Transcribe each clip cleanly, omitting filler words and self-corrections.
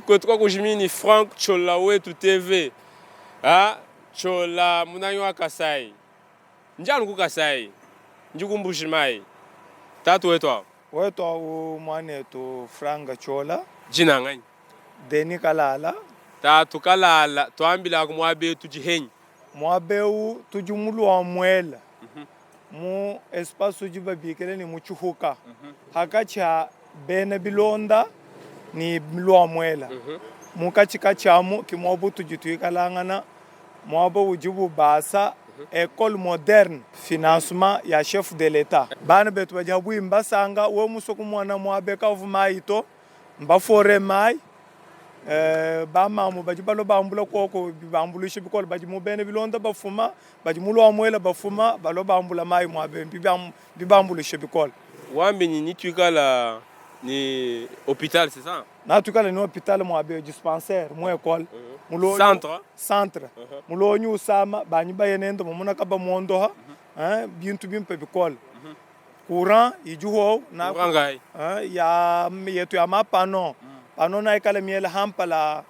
Kwetu kakujimini Franck Ciola Wetu TV ah Ciola munangi wa Kasai ndi anu ku Kasai ndi ku Mbuji Mayi tatu wetu awu. Wetu awu muanetu Franck Ciola. Dina nganyi? Denis Kalala. Tatu Kalala tuambilaku muaba etu dihenyi. Muaba eu tudi mu Luamuela mu espace udi babikila ne mu Tshihuka hakatshi ha bena bilonda ne Luamuela munkatshikatshi amu ke muaba utudi tuikalangana muaba udibu basa ecole moderne financement ya chef de l'etat. Bana betu badi habuihi mbasanga wewe musue kumona muaba eu kavu mayi to. Mbafore mayi, bamamu badi balua bambula kuoku bibambuluisha bikole. Badi mu bena bilonda bafuma, badi mu Luamuela bafuma, balua bambula mayi muaba eu, bibambuluisha bikole. Wambi nyi nituikala ne hopital c'est ça? Natuikala ne hopital muaba eu, dispensaire mu ecole, mulongi Centre? Centre. Mulongi usama, banyi baye nende bamona kabamuondoha, bintu bimpe bikole. Courant idiho na Courant ngayi? Ya yetu ya ma pano pano na ikala miela hampala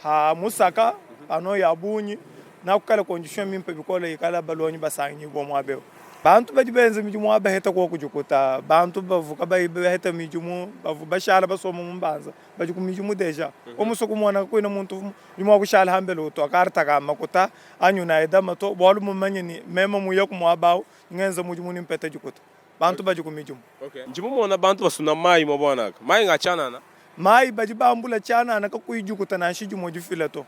ha musaka pano ya bunyi na kukala condition mimpe bikole ikala balongi basangibua muaba eu. Bantu badi benza midimu aba baheta koku dikuta bantu bavu kabayi baheta midimu bavu bashala basomba mu mbanza badi ku midimu deja. Ku musue kumona kakuena muntu udi mua kushala hambelu utua karta ka makuta anyi unaye dama to bualu mumanye ne meme muye ku muaba au Ngenza mudimu ne mpeta dikuta. Bantu badi ku midimu. Ndi mumona bantu basuna mayi muaba wa naka. Mayi nga tshianana. Mayi badi bambula tshianana kakuyi dikuta nansha dimue difila to.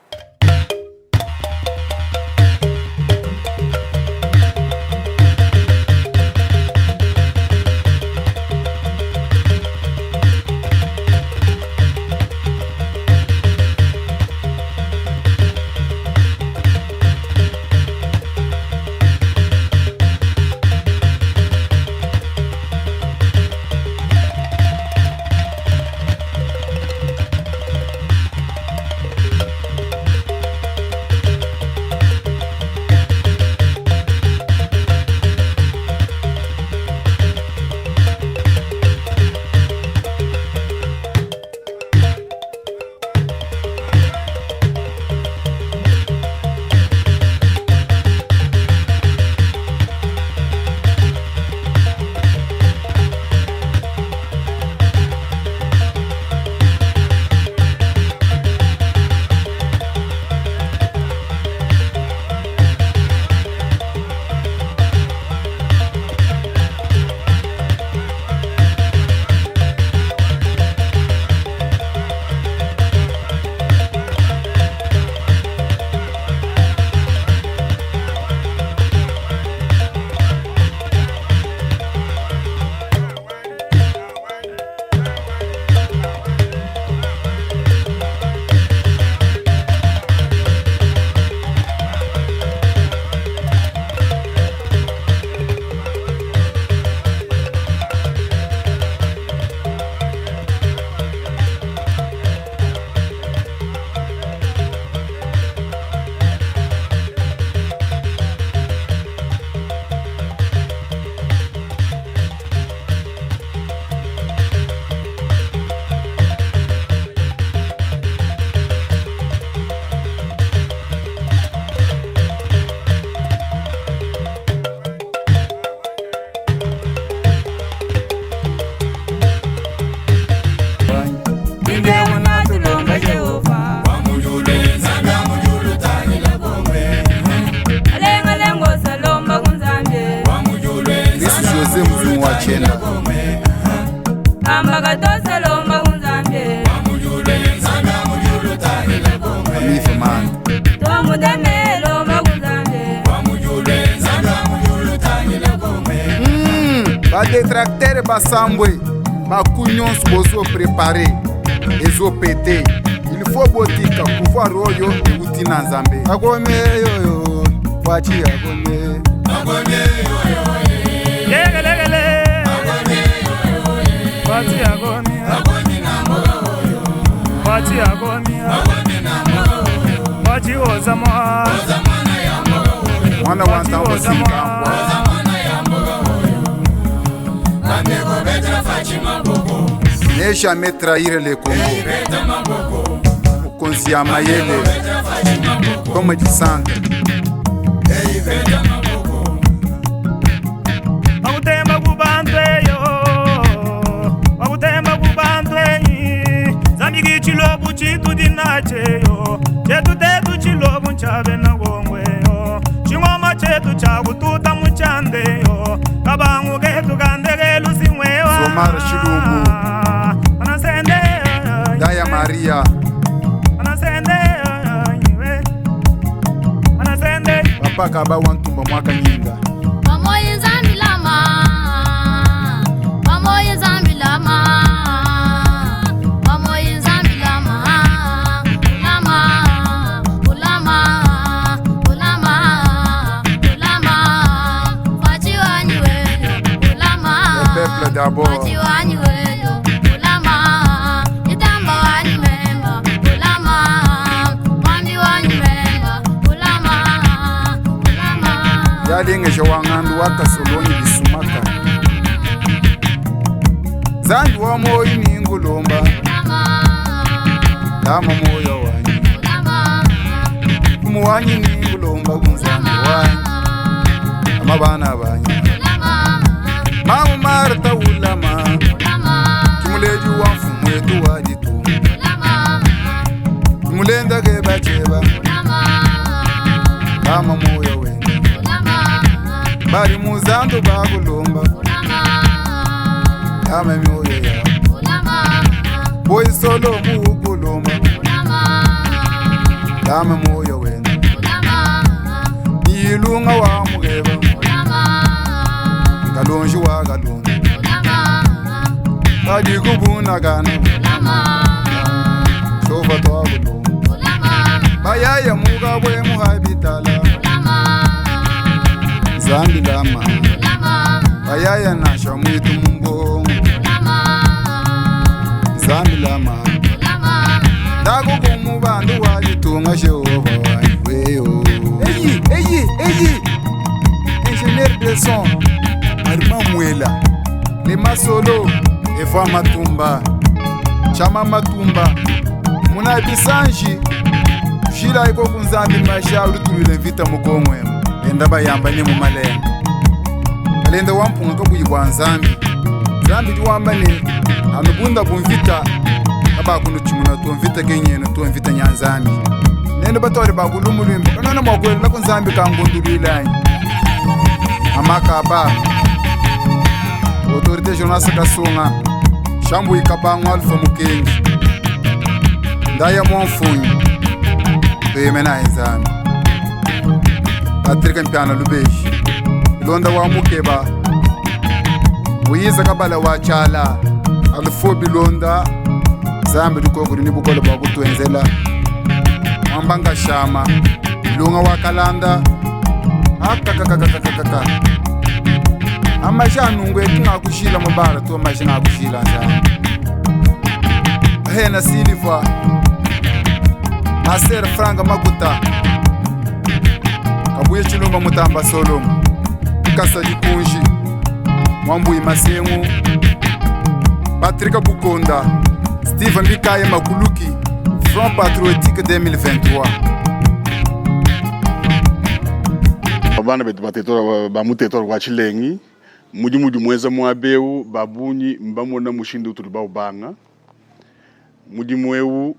Miss Jose Mzungu wa Chena. Amive man. Ba detracteur basambwe baku nyonso bozo prepare ezo pete il faut botika pouvoir oyo euti na Nzambe. Akome yoyo Fatshi akome. Mwana wa Ntambo Sinkambwa. Ne jamais trahir le Congo. Ya mayele Comedy Centre. Wakutemba kubantu eyo, wakutemba kubantu enyi, zambiki chilobu chitu dinacheyo, chetu tetu chilobu nchabe na gongweyo, chingoma chetu chakututa muchandeyo, kabangu ketu kandekelu singwewa. Zomar Chilumbu. Anasende, Daya Maria. Anasende, anasende. Papa Kaba Wantumba Mwaka Nyinga. Pamoja Nzambi lama, pamoja Nzambi lama, pamoja Nzambi lama, ulama, ulama, ulama, ulama, Fachi wanyi weyo, ulama, Le peuple d'abord. Fachi wanyi weyo, ulama, Itamba wanyi memba, ulama, Mwambi wanyi memba, ulama, ulama. Yalengesha wang'andu wakasolonyi bisumaka. Nzambi wa moyo ningulomba. Lama moyo wanyi. Fumu wanyi ningulomba kunzambi wanyi. Amabana banyi. Mamu Marta ulama. Kimuleji wa mfumu wetu wa ditu. Kimulenda ke bacheba. Lama moyo wenu. Bari muzandu bakulomba. Lama mioyo yabo. Boy solo mukulomba. Lama moyo wenu. Nilunga wa mugeba. Kalonji wa kalonji. Badi kubunagana. Shova twakulomba. Bayaya mugabwe muhabitala. Zambi lama. Bayaya nasha mwitu mumbongo. Zambi lama. Ndakukumu bandu walitunga Jehova wanyi weyo. Eyi, eyi, eyi. Ingénieur de son, Armand Mwela. Les Masolo, Eva Matumba. Chama Matumba. Muna bisanji. Shila iko kunzambi masha ulutulile mvita mukongwe. Enda bayamba ni mumalenga. Alenda wampunga kabuyi bwa nzambi. Nzambi diwamba ni anubunda bumvita. Abakuno chimuna tuomvita kenyeno tuomvita nyanzambi. Nendo batwale bakulumulwimbo. Kanona mwakwela kunzambi kangundulwilanyi. Amakaba. Autorité Jonas Kasunga. Shambu ikabangu Alpha Mukengi. Ndaya mwamfunyi. Tuyemena nzambi. Patrick Mpiana Lubeshi. Londa wa Mukeba. Muyiza kabala wa Chala. Alfo Bilonda. Zambi dukokuri ni bukolo bwa kutwenzela. Mwambanga Shama. Lunga wa Kalanda. Akakakakakakaka. Amasha nungu etu ngakushila mubala tu amasha ngakushila nzambi. Hena Silva. Maser Franga Makuta. Kabuye Chilumba Mutamba Solomo. Kasa Likunji. Mwambui Masengu. Patrick Bukonda. Steve Mbikaye Makuluki. Front Patriotique 2023. Bana betu batetora ba mutetora wa Chilengi mudi mudi mweza mwabeu babunyi mbamona mushindu tuli baubanga mudi mweu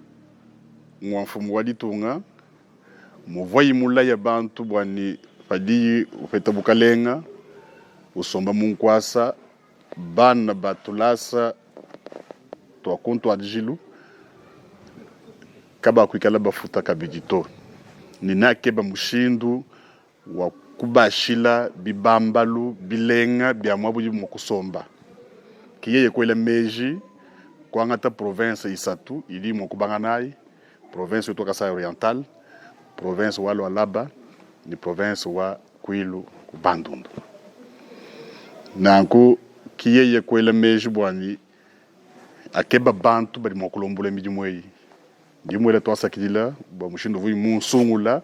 mwa mfumu wa ditunga muvoyi mulaya bantu bwani padi upeta bukalenga usomba munkwasa bana batulasa twakuntu adjilu kaba kuikala bafuta kabidi to ninakeba mushindu wa kubashila bibambalu bilenga bya mwabudi mu kusomba kiyeye kwela meji kwangata province isatu ili mu kubanga nayi province wetu Kasai Oriental, province wa Lualaba ni province wa Kwilu ku Bandundu. Nanku kiyeye kwela meji bwani akeba bantu bali mu kulombula midimu eyi ndimwela twasakidila bwa mushindu vuyi munsungula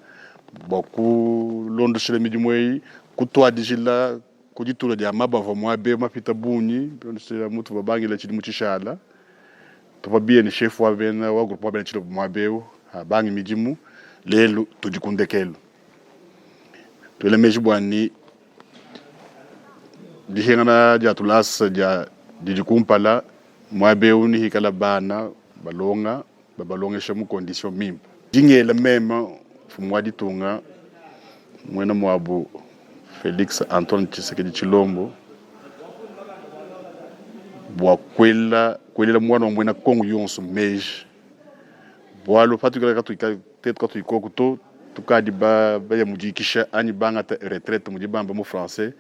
bwa kulondoshela midimu eyi kutwadijila kuditula dia mabava mwabe mapita bunyi bilondeshela mutu babangila tshidi mutshishala tuvua biye ni chef wa bena wa groupe wa bena tshilo mwabeu Habangi midimu, lelu tudi ku ndekelu. Tuela meji bua ni dihingana dia tulasa dia didi kumpala muaba eu ni hikala bana balonga babalongesha mu condition mimpe. Dingela mema mfumu wa ditunga muena muabu Felix Antoine Tshisekedi Tshilombo bua kuela kuelela muana wa muena Kongo yonso meji bualu patuikala katuyi tetu katuyi koku to tukadi baya mu dikisha anyi bangata retraite mudi bamba mu français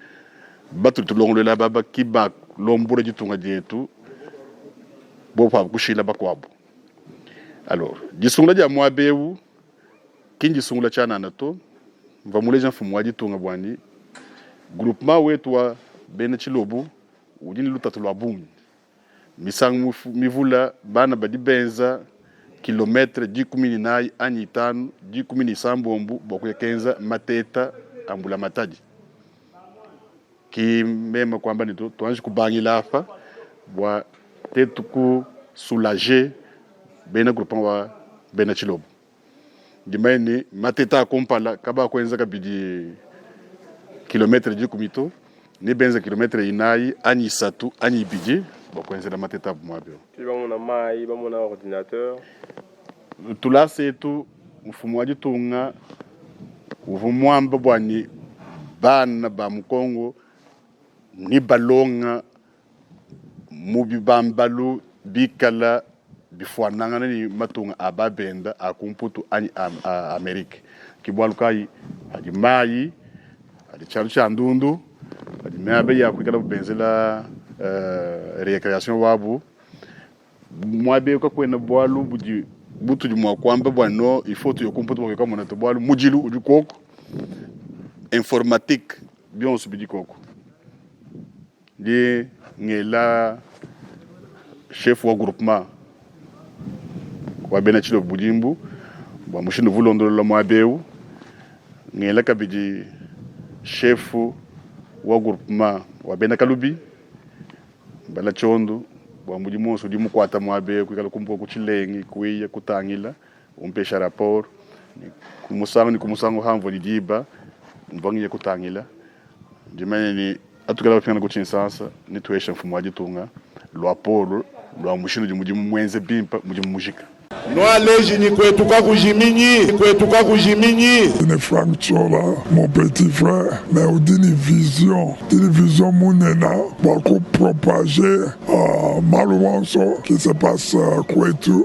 batudi tulongoluela baba ki balombola ditunga dietu bobu pabu kushila bakuabu. Alors disungula dia muaba eu ki ndisungula tshianana to, mvua muleja mfumu wa ditunga bua ni groupement wetu wa bena Tshilobu udi ne lutatu lua bungi. Misangu mivula bana badi benza kilometre 14 anyi itanu, 16 bua kuya kenza mateta a mbulamatadi. Ki meme kuamba ne tuanji kubangila apa bua tetu ku soulager bena groupement wa bena Tshilobo. Ndimanye ne mateta a kumpala kabakuenza kabidi kilometre dikumi to, nebenze kilometre inayi anyi isatu anyi ibidi bua kuenzela mateta abu muaba eu. Tudi bamona mayi, bamona ordinateur. Tulasa etu, mfumu wa ditunga uvua muamba bua ne bana ba mu Congo ne balonga mu bibambalu bikala bifuanangana ne matunga a ba benda a ku Mputu anyi a Amerike. Ke bualu kayi padi mayi, padi tshialu tshia ndundu, padi miaba ya kuikala benzela recreation wabu muaba eu kakuena bualu budi butudi mua kuamba bua no il faut tuye ku Mputu bua kukamona to, bualu mudilu udi kuoku, informatique bionso bidi kuoku. Ndi ngela chef wa groupement wa bena Tshilobo Budimbu bua mushindu uvua ulondolola muaba eu. Ngela kabidi chef wa groupement wa bena Kalubi Mbala Tshiondu bua mudimu wonso udi mukuata muaba eu, kuikala kumbuka ku Tshilengi kuya kutangila umpesha rapport ku musangu ne ku musangu hamvua ne diba mvua ngiya kutangila. Ndimanye ne atukala bapingana ku Tshinsansa ne tuhesha mfumu wa ditunga luapolo lua mushindu udi mudimu muenze bimpe, mudimu mujika. Nualeji kwetu kakujiminyi, kwetu kakujiminyi. Ne Frank Ciola, mon petit frère, mais udi ne vision, udi ne vision munene bua kupropager malu onso qui se passe kwetu.